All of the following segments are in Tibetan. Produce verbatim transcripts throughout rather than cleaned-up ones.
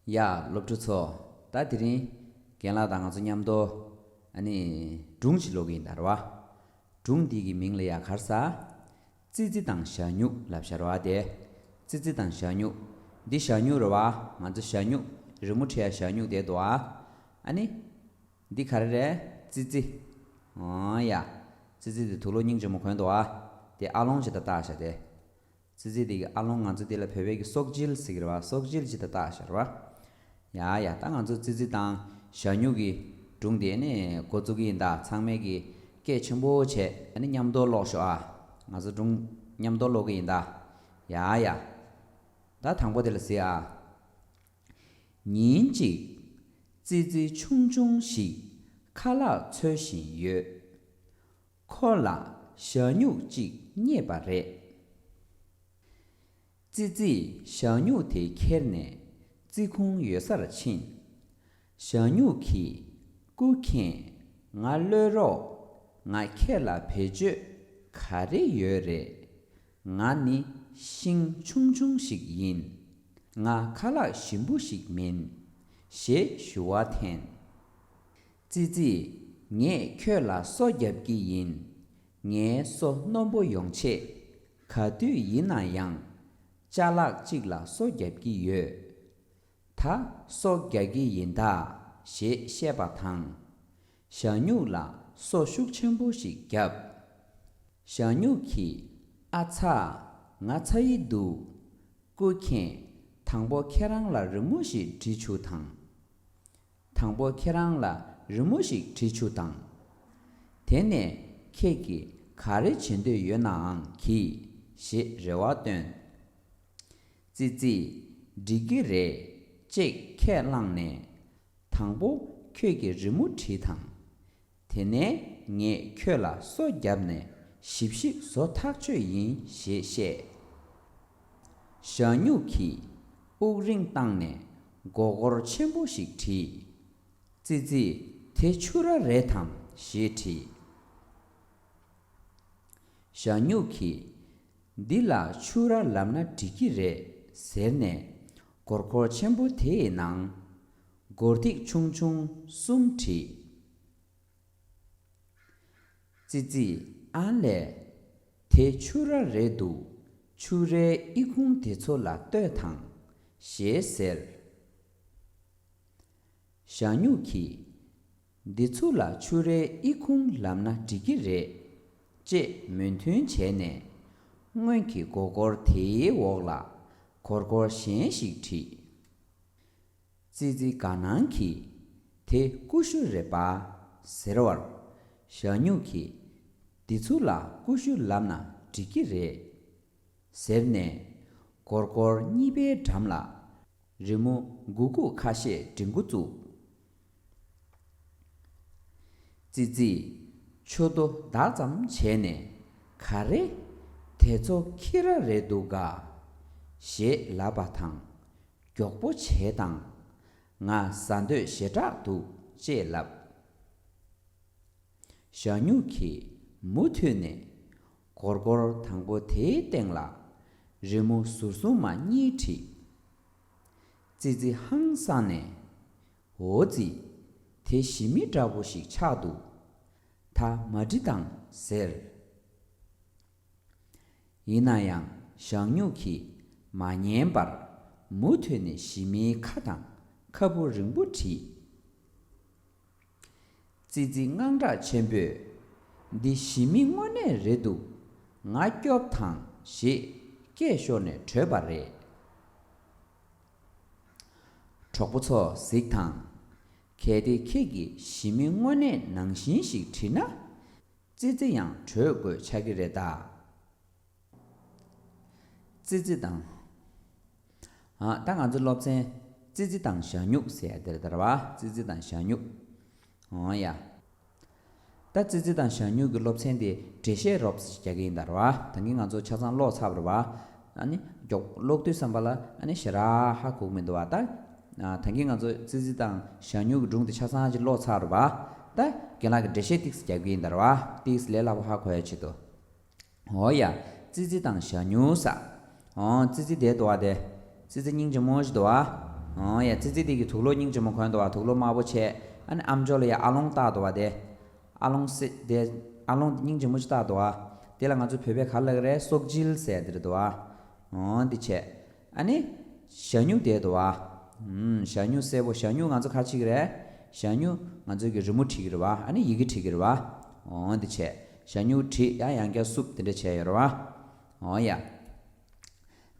ཡ། སློབ་ཕྲུག་ཚོ། ད་དེ་རིང་རྒན་ལགས་དང་ང་ཚོ་མཉམ་དུ་ཨ་ནི་སྒྲུང་ཞིག་ཀློག་གི་ཡིན་ད་རེད་བ། སྒྲུང་འདི་གི་མིང་ལ་ཡ་ག་རེ་ཟེར། ཙི་ཙི་དང་ཞྭ་སྨྱུག་ལབ་བྱ་རེད་བ་དེ། ཙི་ཙི་དང་ཞྭ་སྨྱུག་འདི་ཞྭ་སྨྱུག་རེད་བ། ང་ཚོ་ཞྭ་སྨྱུག་རི་མོ་བྲིས་ཡ་ཞྭ་སྨྱུག་དེ་འདུག་ཨ། ཨ་ནི། འདི་ག་རེ་རེད། ཙི་ཙི། ཨང་ཡ། ཙི་ཙི་དེ་དུག་ལོག་སྙིང་རྗེ་མོ་གོན་འདུག་ཨ། དེ་ཨ་ལོང་ཅིག་དང་བཏགས་བཞག་དེ། ཙི་ཙི་དེ་གི་ཨ་ལོང་ང་ཚོ་དེ་ལ་བོད་པའི་གི་སྲོག་བཅད་ཟེར་གི་རེད་བ། སྲོག་བཅད་ཅིག་དང་བཏགས་བཞག་རེད་བ། ཡ་ཡ། ད་ང་ཚོ་ཙི་ཙི་དང་ཞྭ་སྨྱུག་གི་སྒྲུང་དེ་ནས་འགོ་བཙུགས་ཀྱི་ཡིན་ད། ཚང་མས་གི་སྐད་ཆེན་པོ་བྱས་ཨ་ནི་མཉམ་དུ་ཀློག་ཤོག་ཨ། ང་ཚོ་སྒྲུང་མཉམ་དུ་ཀློག་གི་ཡིན་ད། ཡ་ཡ། ད་དང་པོ་དེ་ལ་གཟིགས་ཨ། ཉིན་གཅིག་ཙི་ཙི་ཆུང་ཆུང་ཞིག་ཁ་ལག་འཚོལ་བཞིན་ཡོད། ཁོ་ལ་ཞྭ་སྨྱུག་ཅིག་རྙེད་པ་རེད། ཙི་ཙིས་ཞྭ་སྨྱུག་དེ་ཁྱེར་ནས་ཙི་ཁུང་ཡོད་སར་ཕྱིན། ཞྭ་སྨྱུག་གིས། སྐུ་མཁྱེན། ང་གློད་རོགས། ང་ཁྱེད་ལ་བེད་སྤྱོད་ག་རེ་ཡོད་རེད། ང་ནི་ཤིང་ཆུང་ཆུང་ཞིག་ཡིན། ང་ཁ་ལག་ཞིམ་པོ་ཞིག་མིན། ཞེས་ཞུ་བ་འཐེན། ཙི་ཙི། ངས་ཁྱོད་ལ་སོ་རྒྱབ་ཀྱི་ཡིན། ངའི་སོ་རྣོན་པོ་ཡོང་ཆེད། ག་དུས་ཡིན་ན་ཡང་། ཅ་ལག་ཅིག་ལ་སོ་རྒྱབ་ཀྱི་ཡོད། ད་སོ་རྒྱག་གི་ཡིན་ད། ཞེས་བཤད་པ་དང་། ཞྭ་སྨྱུག་ལ་སོ་ཤུགས་ཆེན་པོ་ཞིག་བརྒྱབ། ཞྭ་སྨྱུག་གིས། ཨ་ཚ། ང་ཚ་ཡི་འདུག་སྐུ་མཁྱེན། དང་པོ་ཁྱེད་རང་ལ་རི་མོ་ཞིག་འབྲི་བཅུག་དང་། དང་པོ་ཁྱེད་རང་ལ་རི་མོ་ཞིག་འབྲི་བཅུག་དང་། དེ་ནས་ཁྱེད་ཀྱིས་ག་རེ་བྱེད་འདོད་ཡོད་ནའང་གྱིས། ཞེས་རེ་བ་བཏོན། ཙི་ཙིས། འགྲིག་གི་རེད། ཅེས་ཁས་བླངས་ནས། དང་པོ་ཁྱོད་ཀྱིས་རི་མོ་བྲིས་དང་། དེ་ནས་ངས་ཁྱོད་ལ་སོ་བརྒྱབ་ནས་ཞིབ་ཞིབ་བཟོ་ཐག་ཆོད་ཡིན་ཞེས་བཤད། ཞྭ་སྨྱུག་གིས་དབུགས་རིང་བཏང་ནས་མགོ་སྐོར་ཆེན་པོ་ཞིག་བྲིས། ཙི་ཙིས། དེ་ཕྱུ་ར་རེད་དམ། ཞེས་དྲིས། ཞྭ་སྨྱུག་གིས། འདི་ལ་ཕྱུ་ར་ལབ་ན་འགྲིག་གི་རེད། ཟེར་ནས་སྒོར་སྒོར་ཆེན་པོ་དེའི་ནང་སྒོར་ཐིག་ཆུང་ཆུང་གསུམ་བྲིས། ཙི་ཙིས། ཨ་ལས། དེ་ཕྱུ་ར་རེད་འདུག་ཕྱུ་རའི་ཨི་ཁུང་དེ་ཚོ་ལ་ལྟོས་དང་། ཞེས་ཟེར། ཞྭ་སྨྱུག་གིས། འདི་ཚོ་ལ་ཕྱུ་རའི་ཨི་ཁུང་ལབ་ན་འགྲིག་གི་རེད། ཅེས་མོས་མཐུན་བྱས་ནས། སྔོན་གྱི་མགོ་སྐོར་དེའི་འོག་ལ་སྒོར་སྒོར་གཞན་ཞིག་བྲིས། ཙི་ཙི་དགའ་སྣང་གིས། དེ་ཀུ་ཤུ་རེད་པ། ཟེར་བར། ཞྭ་སྨྱུག་གིས། འདི་ཚོ་ལ་ཀུ་ཤུ་ལབ་ན་འགྲིག་གི་རེད། ཟེར་ནས། སྒོར་སྒོར་གཉིས་པའི་འགྲམ་ལ། རི་མོ་མགོ་ཁུག་ཁ་ཤས་འབྲི་འགོ་བཙུགས། ཙི་ཙིས་ཆུ་རྡོ་བདག་ཙམ་བྱས་ནས། ག་རེ། དེ་ཚོ་ཁྱི་ར་རེད་འདུག་ག་ཞེས་ལབ་པ་དང་། མགྱོགས་པོ་བྱེད་དང་། ང་ཟ་འདོད་ཞེ་དྲག་འདུག་ཅེས་ལབ། ཞྭ་སྨྱུག་གིས་མུ་མཐུད་ནས་སྒོར་སྒོར་དང་པོ་དེའི་སྟེང་ལ་རི་མོ་ཟུར་གསུམ་མ་གཉིས་བྲིས། ཙི་ཙི་ཧང་སངས་ནས། འོ་ཙི། དེ་ཞི་མི་འདྲ་པོ་ཞིག་ཆགས་འདུག་ད་མ་འབྲི་དང་ཟེར། ཡིན་ན་ཡང་ཞྭ་སྨྱུག་གིས་མ་ཉན་པར་མུ་མཐུད་ནས་ཞི་མིའི་ཁ་དང་ཁ་སྤུ་རིང་པོ་བྲིས། ཙི་ཙི་དངངས་སྐྲག་ཆེན་པོས། འདི་ཞི་མི་དངོས་གནས་རེད་འདུག་ང་སྐྱོབ་དང་ཞེས་སྐད་ཤོར་ནས་བྲོས་པ་རེད། གྲོགས་པོ་ཚོ་གཟིགས་དང་། གལ་ཏེ་ཁྱེད་ཀྱིས་ཞི་མི་དངོས་གནས་ནང་བཞིན་ཞིག་བྲིས་ན། ཙི་ཙི་ཡང་བྲོས་དགོས་ཆགས་ཀྱི་རེད་ད། ཙི་ཙི་དང་། ཨ། ད་ང་ཚོའི་སློབ་ཚན། ཙི་ཙི་དང་ཞྭ་སྨྱུག་ཟེར་ཡ་དེ་རེད་ད་ར་བ། ཙི་ཙི་དང་ཞྭ་སྨྱུག་འོ་ཡ། ད་ཙི་ཙི་དང་ཞྭ་སྨྱུག་གི་སློབ་ཚན་དེ་འགྲེལ་བཤད་རོབ་ཙམ་རྒྱག་གི་ཡིན་ད་ར་བ། ད་གིན་ང་ཚོ་ཆ་ཚང་ཀློག་ཚར་བ་རེད་བ། ཨ་ནི་མགྱོགས་ཀློག་དུས་ཙམ་པ་ལ་ཨ་ནི་ཞེ་དྲག་ཧ་གོ་གི་མི་འདུག་བ་ད། ཨ། ད་གིན་ང་ཚོ་ཙི་ཙི་དང་ཞྭ་སྨྱུག་གི་སྒྲུང་དེ་ཆ་ཚང་ཅིག་ཀློག་ཚར་བ་རེད་བ། ད་རྒན་ལགས་ཀྱིས་འགྲེལ་བཤད་ཏིག་ཙམ་རྒྱག་གི་ཡིན་ད་ར་བ། ཏིག་ཙམ་ལས་སླ་པོ་ཧ་གོ་ཡ་ཆེད་དུ། འོ་ཡ། ཙི་ཙི་དང་ཞྭ་སྨྱུག་ཟེར། འོ། ཙི་ཙི་དེ་འདུག་བ་དེ། ཙི་ཙི་སྙིང་རྗེ་མོ་ཞིག་འདུག་བ། འོ་ཡ། ཙི་ཙི་དེ་གི་དུག་ལོག་སྙིང་རྗེ་མོ་གོན་འདུག་བ། དུག་ལོག་དམར་པོ་བྱས། ཨ་ནི་ཨམ་ཅོག་ལ་ཡ་ཨ་ལོང་བཏགས་འདུག་བ་དེ། ཨ་ལོང་སེ་དེ། ཨ་ལོང་སྙིང་རྗེ་མོ་ཅིག་བཏགས་འདུག་བ། དེ་ལ་ང་ཚོ་བོད་པས་ག་རེ་ལབ་ཀྱི་རེད། སྲོག་བྱིལ་ཟེར་དེ་རེད་འདུག་བ། འོ་འདི་བྱས། ཨ་ནི། ཞ་སྨྱུག་དེ་འདུག་བ། ཨུམ། ཞ་སྨྱུག་སེར་པོ། ཞ་སྨྱུག་ང་ཚོ་ག་རེ་བྱེད་ཀྱི་རེད། ཞ་སྨྱུག་ང་ཚོ་གི་རི་མོ་བྲིས་ཀྱི་རེད་བ། ཨ་ནི་ཡི་གེ་བྲིས་ཀྱི་རེད་བ། འོ་འདི་བྱས། ཞ་སྨྱུག་བྲིས། ཡང་ཡང་བསྐྱར་བསུབ། དེ་འདྲ་བྱས་ཡོད་རེད་བ། འོ་ཡ།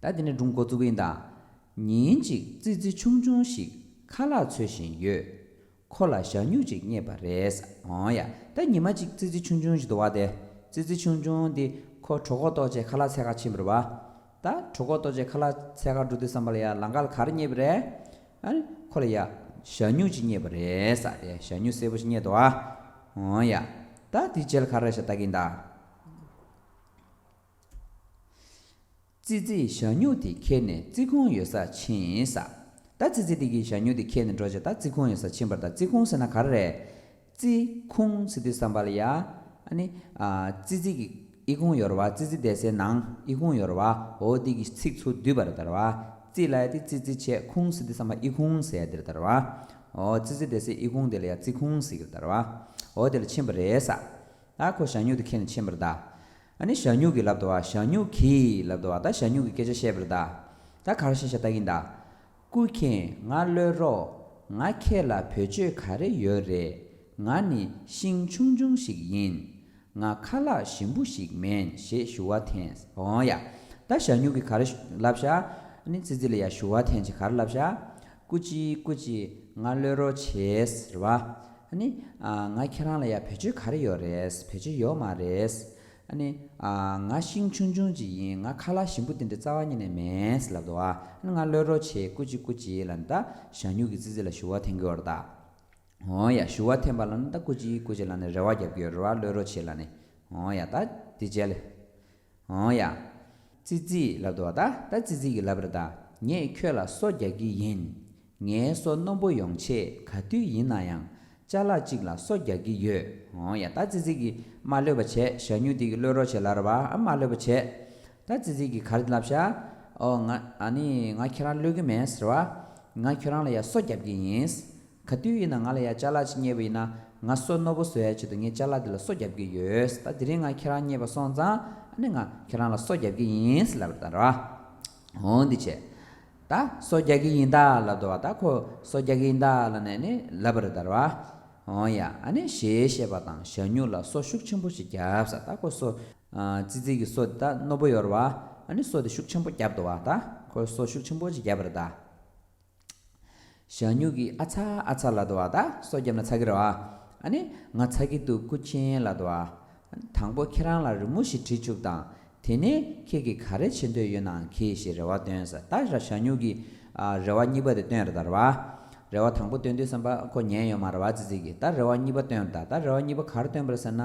ད་དེ་ནས་སྒྲུང་འགོ་བཙུགས་ཀྱི་ཡིན་ད། ཉིན་གཅིག་ཙི་ཙི་ཆུང་ཆུང་ཞིག་ཁ་ལག་འཚོལ་བཞིན་ཡོད། ཁོ་ལ་ཞ་སྨྱུག་ཅིག་རྙེད་པ་རེད། འོ་ཡ། ད་ཉི་མ་གཅིག་ཙི་ཙི་ཆུང་ཆུང་ཞིག་འདུག་བ་དེ། ཙི་ཙི་ཆུང་ཆུང་དེ་ཁོ་གྲོད་ཁོག་ལྟོགས་བྱས་ཁ་ལག་འཚོལ་ག་ཕྱིན་པ་རེད་བ། ད་གྲོད་ཁོག་ལྟོགས་བྱས་ཁ་ལག་འཚོལ་ག་འགྲོ་དུས་ཙམ་པ་ལ་ཡ་ལམ་ཁ་ལ་ག་རེ་རྙེད་པ་རེད། ཨ་ནི་ཁོ་ལ་ཡ་ཞ་སྨྱུག་ཅིག་རྙེད་པ་རེད་ཟེར། དེ་ཞ་སྨྱུག་སེར་པོ་ཞིག་རྙེད་འདུག་བ། འོ་ཡ། ད་དེ་རྗེས་ལ་ག་རེ་རེད་ཤག་ལྟ་གི་ཡིན་ད། ཙི་ཙིས་ཞ་སྨྱུག་དེ་ཁྱེར་ནས་ཙི་ཁུང་ཡོད་སར་ཕྱིན་ས། ད་ཙི་ཙི་དེ་གིས་ཞ་སྨྱུག་དེ་ཁྱེར་ནས་འགྲོ་བྱས་ད་ཙི་ཁུང་ཡོད་སར་ཕྱིན་པ་རེད། ད་ཙི་ཁུང་ཟེར་ན་ག་རེ་རེད། ཙི་ཁུང་ཟེར་དུས་ཙམ་པ་ལ་ཡ། ཨ་ནི། ཨ། ཙི་ཙི་གི་ཨི་ཁུང་ཡོད་རེད་བ། ཙི་ཙི་བསྡད་སའི་ནང་ཨི་ཁུང་ཡོད་རེད་བ། འོ་དེ་གི་ཚིག་ཚུར་བསྡུས་པ་རེད་ད་རེད་བ། ཙི་ལབ་ཡ་དེ་ཙི་ཙི་བྱས། ཁུང་ཟེར་དུས་ཙམ་པ་ཨི་ཁུང་ཟེར་ཡ་དེ་རེད་ད་རེད་བ། འོ་ཙི་ཙི་བསྡད་སའི་ཨི་ཁུང་དེ་ལ་ཡ་ཙི་ཁུང་ཟེར་གི་རེད་ད་རེད་བ། འོ་དེ་ལ་ཕྱིན་པ་རེད་ས། ད་ཁོ་ཞ་སྨྱུག་དེ་ཁྱེར་ནས་ཕྱིན་པ་རེད་ད། ཨ་ནི་ཞ་སྨྱུག་གིས་ལབ་འདུག་བ། ཞ་སྨྱུག་གིས་ལབ་འདུག་བ། ད་ཞ་སྨྱུག་གིས་སྐད་ཆ་བཤད་པ་རེད་ད། ད་ག་རེ་བཤད་ཤག་ལྟ་གི་ཡིན་ད། སྐུ་མཁྱེན། ང་གློད་རོགས། ང་ཁྱེད་ལ་བེད་སྤྱོད་ག་རེ་ཡོད་རེད། ང་ནི་ཤིང་ཆུང་ཆུང་ཞིག་ཡིན། ང་ཁ་ལག་ཞིམ་པོ་ཞིག་མིན་ཞེས་ཞུ་བ་འཐེན། འོ་ཡ། ད་ཞ་སྨྱུག་གིས་ག་རེ་ལབ་ཤག་ཨ་ནི་ཙི་ཙི་ལ་ཡ་ཞུ་བ་འཐེན་བྱས་ག་རེ་ལབ་ཤག་སྐུ་མཁྱེན། སྐུ་མཁྱེན། ང་གློད་རོགས་བྱེད་ཟེར་བ། ཨ་ནི། ཨ། ང་ཁྱེད་རང་ལ་ཡ་བེད་སྤྱོད་ག་རེ་ཡོད་རེད། བེད་སྤྱོད་ཡོད་མ་རེད། ཨ་ནི། ཨ། ང་ཤིང་ཆུང་ཆུང་ཅིག་ཡིན། ང་ཁ་ལག་ཞིམ་པོ་དེ་འདྲ་རྩ་བ་ཉིད་ནས་མེད་ལབ་འདུག་བ། ཨ་ནི་ང་གློད་རོགས་བྱེད། སྐུ་མཁྱེན། སྐུ་མཁྱེན་ལབ་ནས་ད་ཞ་སྨྱུག་གིས་ཙི་ཙི་ལ་ཞུ་བ་འཐེན་གྱི་ཡོད་རེད་ད། འོ་ཡ། ཞུ་བ་འཐེན་པ་ལབ་ན་ད་སྐུ་མཁྱེན། སྐུ་མཁྱེན་ལབ་ནས་རེ་བ་རྒྱབ་ཀྱི་ཡོད་རེད་བ། གློད་རོགས་བྱེད་ལབ་ནས། འོ་ཡ། ད་དེ་རྗེས་ལ། འོ་ཡ། ཙི་ཙིས་ལབ་འདུག་བ། ད་ད་ཙི་ཙི་གིས་ལབ་རེད་ད། ངས་ཁྱོད་ལ་སོ་རྒྱག་གི་ཡིན། ངའི་སོ་རྣོན་པོ་ཡོང་ཆེད་ག་དུས་ཡིན་ན་ཡང་ཅ་ལག་གཅིག་ལ་སོ་རྒྱག་གི་ཡོད། འོ་ཡ། ད་ཙི་ཙི་གིས་མ་གློད་པ་བྱས། ཞ་སྨྱུག་དེ་གིས་གློད་རོགས་བྱེད་ལབ་རེད་བ། ཨ། མ་གློད་པ་བྱས། ད་ཙི་ཙི་གིས་ག་རེ་ལབ་ཤག་འོ་ང་། ཨ་ནི་ང་ཁྱེད་རང་གློད་ཀྱི་མེད་ཟེར་བ། ང་ཁྱོད་རང་ལ་ཡ་སོ་རྒྱབ་ཀྱི་ཡིན། ག་དུས་ཡིན་ན་ང་ལ་ཡ་ཅ་ལག་ཅིག་རྙེད་པ་ཡིན་ན་ང་སོ་རྣོན་པོ་བཟོ་ཡ་ཆེད་དུ་ངས་ཅ་ལག་འདི་ལ་སོ་རྒྱབ་ཀྱི་ཡོད། ད་དེ་རིང་ང་ཁྱེད་རང་རྙེད་པ་སོང་ཙང་ཨ་ནི་ང་ཁྱེད་རང་ལ་སོ་རྒྱབ་ཀྱི་ཡིན་ལབ་རེད་ད་རེད་བ། འོ་འདི་བྱས། ད་སོ་རྒྱག་གི་ཡིན་ད་ལབ་འདུག་བ། ད་ཁོ་སོ་རྒྱག་གི་ཡིན་ད་ལབ་ནས་ནི་ལབ་པ་རེད་ད་རེད་བ། འོ་ཡ། ཨ་ནི་ཞེས་བཤད་པ་དང་ཞ་སྨྱུག་ལ་སོ་ཤུགས་ཆེན་པོ་ཞིག་བརྒྱབ་ས། ད་ཁོ་སོ། ཨ། ཙི་ཙི་གི་སོ་དེ་ད་རྣོན་པོ་ཡོད་རེད་བ། ཨ་ནི་སོ་དེ་ཤུགས་ཆེན་པོ་བརྒྱབ་འདུག་བ། ད་ཁོ་སོ་ཤུགས་ཆེན་པོ་ཞིག་བརྒྱབ་པ་རེད་ད། ཞ་སྨྱུག་གིས་ཨ་ཚ་ཨ་ཚ་ལབ་འདུག་བ། ད་སོ་བརྒྱབ་ན་ཚ་གི་རེད་བ། ཨ་ནི་ང་ཚ་གི་འདུག་སྐུ་མཁྱེན་ལབ་འདུག་བ། དང་པོ་ཁྱེད་རང་ལ་རི་མོ་ཞིག་བྲིས་བཅུག་དང་། དེ་ནས་ཁྱེད་ཀྱིས་ག་རེ་བྱེད་འདོད་ཡོད་ནའང་གྱིས་ཞེས་རེ་བ་བཏོན་ས། ད་ཞ་སྨྱུག་གིས། ཨ། རེ་བ་གཉིས་པ་དེ་བཏོན་རེད་ད་རེད་བ། རེ་བ་དང་པོ་བཏོན་དུས་ཙམ་པ་ཁོ་ཉན་ཡོད་མ་རེད་བ། ཙི་ཙི་གིས། ད་རེ་བ་གཉིས་པ་བཏོན་རེད་ད། ད་རེ་བ་གཉིས་པ་ག་རེ་བཏོན་པ་རེད་ཟེར་ན།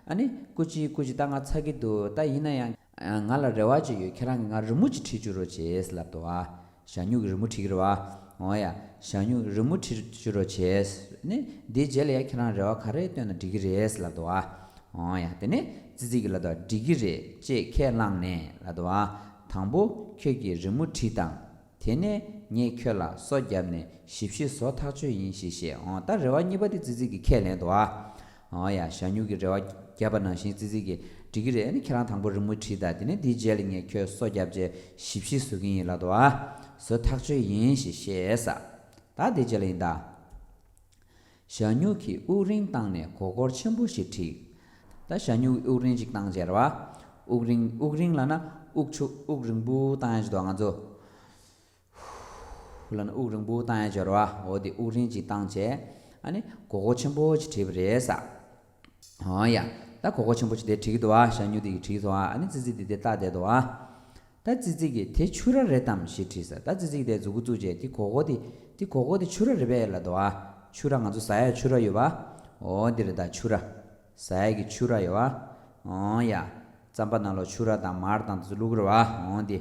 ཨ་ནི་སྐུ་མཁྱེན། སྐུ་མཁྱེན། ད་ང་ཚ་གི་འདུག་ད་ཡིན་ན་ཡང་། ཨ། ང་ལ་རེ་བ་ཅིག་ཡོད། ཁྱེད་རང་གིས་ང་རི་མོ་ཅིག་བྲིས་བཅུག་རོགས་བྱེད་ལབ་འདུག་བ། ཞ་སྨྱུག་གིས་རི་མོ་བྲིས་ཀྱི་རེད་བ། འོ་ཡ། ཞ་སྨྱུག་གིས་རི་མོ་བྲིས་བཅུག་རོགས་བྱེད། ནི་འདིའི་རྗེས་ལ་ཡ་ཁྱེད་རང་རེ་བ་ག་རེ་བཏོན་ན་འགྲིག་གི་རེད་ལབ་འདུག་བ། འོ་ཡ། དེ་ནས་ཙི་ཙི་གིས་ལབ་འདུག་བ། འགྲིག་གི་རེད་ཅེས་ཁས་བླངས་ནས་ལབ་འདུག་བ། དང་པོ་ཁྱོད་ཀྱིས་རི་མོ་བྲིས་དང་། དེ་ནས་ངས་ཁྱོད་ལ་སོ་བརྒྱབ་ནས་ཞིབ་ཞིབ་བཟོ་ཐག་ཆོད་ཡིན་ཞེས་བཤད། འོ་ད་རེ་བ་གཉིས་པ་དེ་ཙི་ཙི་གིས་ཁས་ལེན་འདུག་བ། འོ་ཡ། ཞ་སྨྱུག་གིས་རེ་བ་བརྒྱབ་པ་ནང་བཞིན་ཙི་ཙི་གིས་འགྲིག་གི་རེད། ཨ་ནི་ཁྱེད་རང་དང་པོ་རི་མོ་བྲིས་དང་། དེ་ནས་འདིའི་རྗེས་ལ་ངས་ཁྱོད་སོ་བརྒྱབ་བྱས་ཞིབ་ཞིབ་བཟོ་གི་ཡིན་ལབ་འདུག་བ། བཟོ་ཐག་ཆོད་ཡིན་ཞེས་བཤད་ས། ད་འདིའི་རྗེས་ལ་ཡིན་ད། ཞ་སྨྱུག་གིས་དབུགས་རིང་བཏང་ནས་མགོ་སྐོར་ཆེན་པོ་ཞིག་བསྒྲིགས། ད་ཞ་སྨྱུག་གིས་དབུགས་རིང་ཅིག་བཏང་བྱས་རེད་བ། དབུགས་རིང་། དབུགས་རིང་ལབ་ན་དབུགས་ཆུ། དབུགས་རིང་པོ་བཏང་ཡ་ཅིག་འདུག་བ། ང་ཚོ་ཧུ་ལབ་ན་དབུགས་རིང་པོ་བཏང་ཡ་ཅིག་ཡོད་རེད་བ། འོ་དེ་དབུགས་རིང་ཅིག་བཏང་བྱས། ཨ་ནི་མགོ་སྐོར་ཆེན་པོ་ཅིག་བསྒྲིགས་པ་རེད་ས། འོ་ཡ། ད་མགོ་སྐོར་ཆེན་པོ་ཅིག་དེ་བསྒྲིགས་འདུག་བ། ཞ་སྨྱུག་དེ་གིས་བསྒྲིགས་སོང་བ། ཨ་ནི་ཙི་ཙི་དེ་དེ་ལྟ་བསྡད་འདུག་བ། ད་ཙི་ཙི་གིས་དེ་ཕྱུ་ར་རེད་དམ་ཞེས་དྲིས་ས། ད་ཙི་ཙི་གིས་དེ་མཛུབ་གུ་བཙུགས་བྱས། དེ་མགོ་སྐོར་དེ། དེ་མགོ་སྐོར་དེ་ཕྱུ་ར་རེད་པས་ལབ་འདུག་བ། ཕྱུ་ར། ང་ཚོ་ཟ་ཡ་ཕྱུ་ར་ཡོད་པ། འོ་འདི་རེད་ད། ཕྱུ་ར། ཟ་ཡ་གི་ཕྱུ་ར་ཡོད་པ། འོ་ཡ། རྩམ་པ་ནང་ལོགས་ཕྱུ་ར་དང་མར་དང་དེ་ཚོ་བླུགས་རེད་བ། འོ་འདི།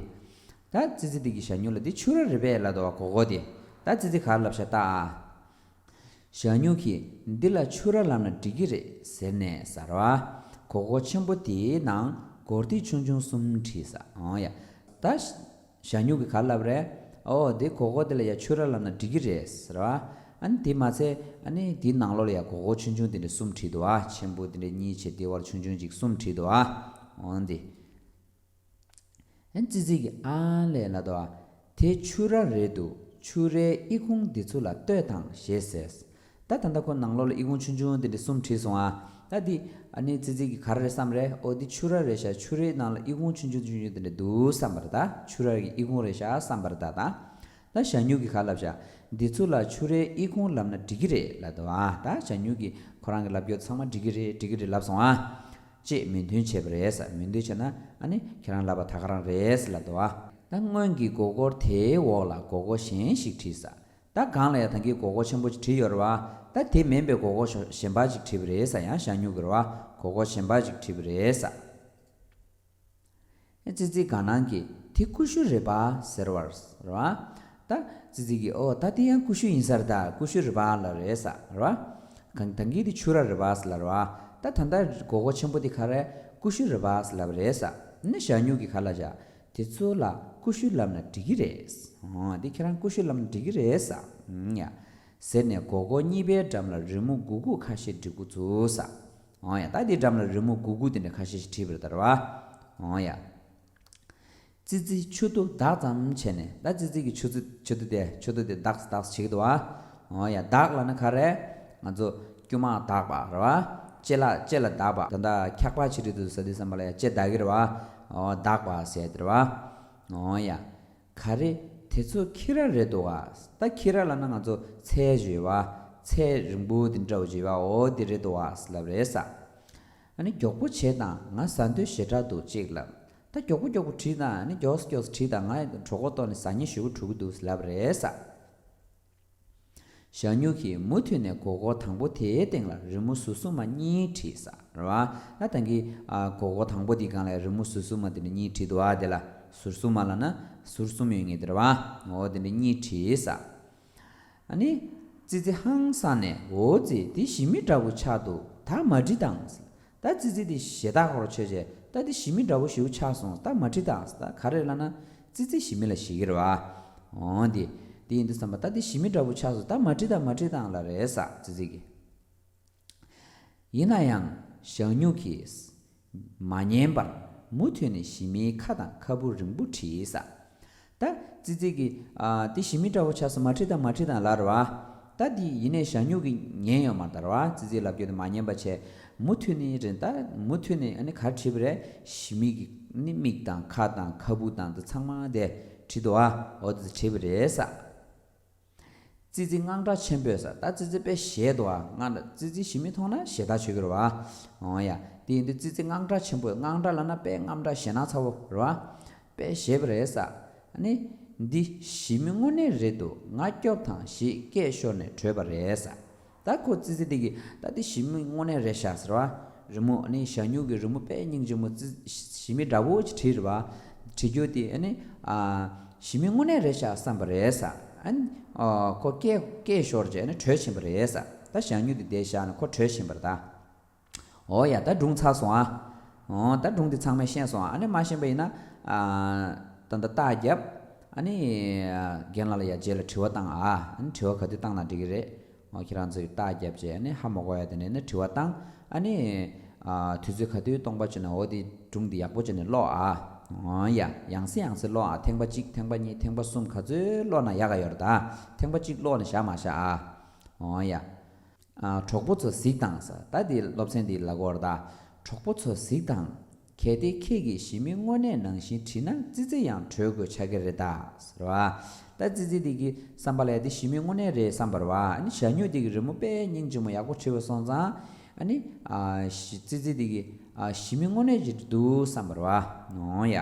ད་ཙི་ཙི་དེ་གིས་ཞ་སྨྱུག་ལ་དེ་ཕྱུ་ར་རེད་པས་ལབ་འདུག་བ། མགོ་སྐོར་དེ། ད་ཙི་ཙི་ག་རེ་ལབ་ཤག་ལྟ་ཨ། ཞ་སྨྱུག་གིས་འདི་ལ་ཕྱུ་ར་ལབ་ན་འགྲིག་གི་རེད་ཟེར་ནས་ཟེར་བ། མགོ་སྐོར་ཆེན་པོ་དེའི་ནང་སྒོར་ཐིག་ཆུང་ཆུང་གསུམ་བྲིས་ས། འོ་ཡ། ད་ཞ་སྨྱུག་གིས་ག་རེ་ལབ་རེད། ཨོ་དེ་སྒོར་སྒོར་དེ་ལ་ཡ་ཆུ་ར་ལབ་ན་འགྲིག་གི་རེད་ཟེར་བ། ཨ་ནི་དེ་མ་ཚད་ཨ་ནི་དེའི་ནང་ལོགས་ལ་ཡ་སྒོར་སྒོར་ཆུང་ཆུང་དེ་འདྲ་གསུམ་བྲིས་འདུག་ཨ། ཆེན་པོ་དེ་འདྲ་གཉིས་བྱས་དེ་བར་ཆུང་ཆུང་ཅིག་གསུམ་བྲིས་འདུག་ཨ། འོ་འདི། ཨན་ཙི་ཙི་གི་ཨ་ལས་ལ་དོ། དེ་ཆུ་ར་རེད་འདུག་ཆུ་རའི་ཨི་ཁུང་འདི་ཚོ་ལ་ལྟོས་དང་ཞེས་ཟེར། ད་ད་ལྟ་ཁོ་ནང་ལོགས་ལ་ཨི་ཁུང་ཆུང་ཆུང་དེ་འདྲ་གསུམ་བྲིས་སོང་ཨ། ད་འདི་ཨ་ནི་ཙི་ཙི་གི་ག་རེ་རེད་བསམ་རེད། ཨོ་འདི་ཆུ་ར་རེད་ཤག་ཆུ་རའི་ནང་ལ་ཨི་ཁུང་ཆུང་ཆུང་ཆུང་ཆུང་དེ་འདྲ་འདུག་བསམ་པ་རེད། ད་ཆུ་ར་གི་ཨི་ཁུང་རེད་ཤག་བསམ་པ་རེད། ད་ད་ད་ཞྭ་སྨྱུག་གི་ག་ལབ་ཤག་འདི་ཚོ་ལ་ཆུ་རའི་ཨི་ཁུང་ལབ་ན་འགྲིག་གི་རེད་ལབ་འདུག་ཨ། ད་ཞྭ་སྨྱུག་གི་ཁོ་རང་གི་ལབ་རྒྱུ་ཚང་མ་འགྲིག་གི་རེད་འགྲིག་གི་རེད་ལབ་སོང་ཨ། ཅེས་མོས་མཐུན་བྱས་པ་རེད་ཟེར། མོས་མཐུན་བྱས་ན་ཨ་ནི་ཁྱེད་རང་ལབ་པ་ད་ག་རང་རེད་ཟེར་ལབ་འདུག་བ། ད་སྔོན་གྱི་སྒོར་སྒོར་དེའི་འོག་ལ་སྒོར་སྒོར་གཞན་ཞིག་བྲིས་ས། ད་སྒང་ལ་ཡ་ད་གིན་སྒོར་སྒོར་ཆེན་པོ་ཅིག་བྲིས་ཡོད་རེད་བ། ད་དེ་མིན་པའི་སྒོར་སྒོར་གཞན་པ་ཅིག་བྲིས་པ་རེད་ཟེར། ཡང་ཞྭ་སྨྱུག་གི་རེད་བ། སྒོར་སྒོར་གཞན་པ་ཅིག་བྲིས་པ་རེད་ཟེར། ཙི་ཙི་དགའ་སྣང་གིས་དེ་ཀུ་ཤུ་རེད་པ་ཟེར་བར་རེད་བ། ད་ཙི་ཙི་གིས་ཨོ་ད་དེ་ཡང་ཀུ་ཤུ་ཡིན་ས་རེད། ད་ཀུ་ཤུ་རེད་པ་ལབ་རེད་ས་རེད་བ། གང་ད་གིན་དེ་ཆུ་ར་རེད་པ་ཟེར་ལབ་རེད་བ། ད་ད་ལྟ་སྒོར་སྒོར་ཆེན་པོ་དེ་ག་རེ་ཀུ་ཤུ་རེད་པ་ཟེར་ལབ་རེད་ས། ནི་ཞྭ་སྨྱུག་གིས་ག་ལབ་བྱ། དེ་ཚོ་ལ་ཀུ་ཤུ་ལབ་ན་འགྲིག་གི་རེད། ཨོ་དེ་ཁྱེད་རང་ཀུ་ཤུ་ལབ་ན་འགྲིག་གི་རེད་ས། ཡ། ཟེར་ནས་སྒོར་སྒོར་གཉིས་པའི་འགྲམ་ལ་རི་མོ་དགུ་དགུ་ཁ་ཤས་འབྲི་འགོ་ཚུགས་ས། ཨོ་ཡ། ད་དེའི་འགྲམ་ལ་རི་མོ་དགུ་དགུ་དེ་འདྲ་ཁ་ཤས་ཤིག་བྲིས་པ་རེད་ད་རེད་བ། ཨོ་ཡ། ཙི་ཙི་མཆུ་ཏོ་ལྡག་ཙམ་བྱས་ནས། ད་ཙི་ཙི་གི་མཆུ་ཏོ་མཆུ་ཏོ་དེ་མཆུ་ཏོ་དེ་ལྡག་ཙམ་ལྡག་ཙམ་བྱེད་ཀྱི་འདུག་བ། ཨོ་ཡ། ལྡག་ལབ་ན་ག་རེ། ང་ཚོ་སྐྱོ་མ་ལྡག་པ་རེད་བ། ལྕེ་ལ་ལྕེ་ལ་ལྡག་པ། ད་ལྟ་འཁྱག་པ་བྱེད་རེད་འདུག་ཟེར་དུས་ཙམ་པ་ལ་ཡ་ལྕེ་ལྡག་གི་རེད་བ། ཨོ་ལྡག་པ་ཟེར་དེ་རེད་བ། ཨོ་ཡ། ག་རེ། དེ་ཚོ་ཁྱི་ར་རེད་འདུག་ག་ད་ཁྱི་ར་ལབ་ན་ང་ཚོ་ཚལ་ཞུ་བ། ཚལ་རིང་པོ་དེ་འདྲ་བོ་ཞུ་བ། འོ་དེ་རེད་འདུག་ག་ལབ་རེད་ས། ཨ་ནི་མགྱོགས་པོ་བྱེད་དང་། ང་ཟ་འདོད་ཞེ་དྲག་འདུག་ཅེས་ལབ། ད་མགྱོགས་པོ་མགྱོགས་པོ་བྲིས་དང་། ཨ་ནི་མགྱོགས་སུ་མགྱོགས་སུ་བྲིས་དང་། ང་གྲོད་ཁོག་ལྟོགས་ནས་ཟ་སྙིང་ཞེ་པོ་བྲོ་གི་འདུག་ལབ་རེད་ས། ཞྭ་སྨྱུག་གིས་མུ་མཐུད་ནས་སྒོར་སྒོར་དང་པོ་དེའི་སྟེང་ལ་རི་མོ་ཟུར་གསུམ་མ་གཉིས་བྲིས་ས་རེད་བ། ད་ད་གིན་ཨ་སྒོར་སྒོར་དང་པོ་དེའི་སྒང་ལ་རི་མོ་ཟུར་གསུམ་མ་དེ་འདྲ་གཉིས་བྲིས་འདུག་བ། དེ་ལ་ཟུར་གསུམ་མ་ལབ་ན་ཟུར་གསུམ་ཡོད་ངེས་དེ་རེད་བ། འོ་དེ་འདྲ་གཉིས་བྲིས་ས། ཨ་ནི། ཙི་ཙི་ཧང་སངས་ནས། འོ་ཙི། དེ་ཞི་མི་འདྲ་པོ་ཆགས་འདུག་ད་མ་བྲིས་དང་། ད་ཙི་ཙི་དེ་ཞེ་དྲག་ཁོ་རང་ཆོས་བྱས། ད་དེ་ཞི་མི་འདྲ་པོ་ཞེ་པོ་ཆགས་སོང་། ད་མ་བྲིས་དང་། ད་ག་རེ་ལབ་ན། ཙི་ཙི་ཞི་མི་ལ་ཞེད་ཀྱི་རེད་བ། འོ་དེ། དེ་ཡིན་དུས་ཙམ་པ་ད་དེ་ཞི་མི་འདྲ་པོ་ཆགས་སོང་། ད་མ་བྲིས་དང་མ་བྲིས་དང་ལབ་རེད་ས་ཙི་ཙི་གིས། ཡིན་ན་ཡང་ཞྭ་སྨྱུག་གིས་མ་ཉན་པར་མུ་མཐུད་ནས་ཞི་མིའི་ཁ་དང་ཁ་སྤུ་རིང་པོ་བྲིས་ས། ད་ཙི་ཙི་གིས་ཨ་དེ་ཞི་མི་འདྲ་པོ་ཆགས་སོང་། མ་བྲིས་དང་མ་བྲིས་དང་ལབ་རེད་བ། ད་དེ་ཡིན་ནའི་ཞྭ་སྨྱུག་གིས་ཉན་ཡོད་མ་རེད་ད་རེད་བ། ཙི་ཙིའི་ལབ་རྒྱུ་དེ་མ་ཉན་པ་བྱས། མུ་མཐུད་ནས་རེད། ད་མུ་མཐུད་ནས་ཨ་ནི་ག་རེ་བྲིས་པ་རེད། ཞི་མི་གི་ནི་མིག་དང་ཁ་དང་ཁ་སྤུ་དང་དེ་ཚང་མ་དེ་བྲིས་འདུག་ཨ། འོ་དེ་བྲིས་པ་རེད་ས། ཙི་ཙི་དངངས་སྐྲག་ཆེན་པོས་ས། ད་ཙི་ཙི་དཔེ་ཞེད་འདུག་ཨ། དངངས་སྐྲག་ཙི་ཙི་ཞི་མི་མཐོང་ན་ཞེད་ཐག་ཆོད་ཀྱི་རེད་བ། འོ་ཡ། དེ་ཡིན་དུས་ཙི་ཙི་དངངས་སྐྲག་ཆེན་པོས། དངངས་སྐྲག་ལབ་ན་དཔེ་དངངས་སྐྲག་ཞེད་སྣང་ཚ་བོ་རེད་བ། དཔེ་ཞེད་པ་རེད་ས། ཨ་ནི། འདི་ཞི་མི་དངོས་གནས་རེད་འདུག་ང་སྐྱོབ་དང་ཞེས་སྐད་ཤོར་ནས་བྲོས་པ་རེད་ས། ད་ཁོ་ཙི་ཙི་དེ་གིས་ད་དེ་ཞི་མི་དངོས་གནས་རེད་ཤག་ཟེར་བ། རི་མོ་ཨ་ནི་ཞྭ་སྨྱུག་གི་རི་མོ་དཔེ་སྙིང་རྗེ་མོ་ཙི་ཞི་མི་འདྲ་བོ་ཅིག་བྲིས་རེད་བ། བྲིས་རྒྱུ་དེ་ཨ་ནི་ཨ་ཞི་མི་དངོས་གནས་རེད་ཤག་བསམ་པ་རེད་ས། ཨ་ནི་ཨ་ཁོ་སྐད་སྐད་ཤོར་རྗེས་ཨ་ནི་བྲོས་ཕྱིན་པ་རེད་ས། ད་ཞྭ་སྨྱུག་དེ་བསྡད་བཞག་ནས་ཁོ་བྲོས་ཕྱིན་པ་རེད་ད། འོ་ཡ། ད་སྒྲུང་ཚར་སོང་ཨ། འོ་ད་སྒྲུང་འདི་ཚང་མས་ཤེས་སོང་ཨ། ཨ་ནི་མ་ཤེས་པ་ཡིན་ན་ཨ་ད་ད་རྟགས་རྒྱབ། ཨ་ནི་རྒན་ལགས་ལ་ཡ་རྗེས་ལ་དྲི་བ་བཏང་ཨ། ཨ་ནི་དྲི་བ་ག་དུས་བཏང་ན་འགྲིག་གི་རེད། འོ་ཁྱེད་རང་ཚོས་རྟགས་རྒྱབ་བྱས་ཨ་ནི་ཧ་མ་གོ་ཡ་དེ་ནས་ནི་དྲི་བ་བཏང་། ཨ་ནི་ཨ་དུས་ཚོད་ག་དུས་སྟོང་པ་བྱས་ནས་འོ་དེ་སྒྲུང་འདི་ཡག་པོ་བྱས་ནས་ཀློག་ཨ། འོ་ཡ། ཡང་སེ་ཡང་སེ་ཀློག་ཨ། ཐེངས་པ་གཅིག་ཐེངས་པ་གཉིས་ཐེངས་པ་གསུམ་ག་ཚོད་ཀློག་ན་ཡག་ག་ཡོད་རེད་ད། ཐེངས་པ་གཅིག་ཀློག་ནས་བཞག་མ་བཞག་ཨ། འོ་ཡ། ཨ་གྲོགས་པོ་ཚོ་གཟིགས་དང་ཟེར། ད་འདི་སློབ་ཚན་འདི་ལ་གོ་ར་ད། གྲོགས་པོ་ཚོ་གཟིགས་དང་། གལ་ཏེ་ཁྱེད་ཀྱིས་ཞི་མི་དངོས་གནས་ནང་བཞིན་བྲིས་ན་ཙི་ཙི་ཡང་བྲོས་དགོས་ཆགས་ཀྱི་རེད་ད་ཟེར་བ། ད་ཙི་ཙི་འདི་གི་བསམ་པ་ལ་འདི་ཞི་མི་དངོས་གནས་རེད་བསམ་པ་རེད་བ། ཨ་ནི་ཞྭ་སྨྱུག་འདི་གི་རི་མོ་དཔེ་སྙིང་རྗེ་མོ་ཡག་པོ་བྲིས་པ་སོང་ཙང་། ཨ་ནི་ཨ་ཞི་ཙི་ཙི་འདི་གི་ཨ་ཞི་མི་དངོས་གནས་ཅིག་འདུག་བསམ་པ་རེད་བ། འོ་ཡ།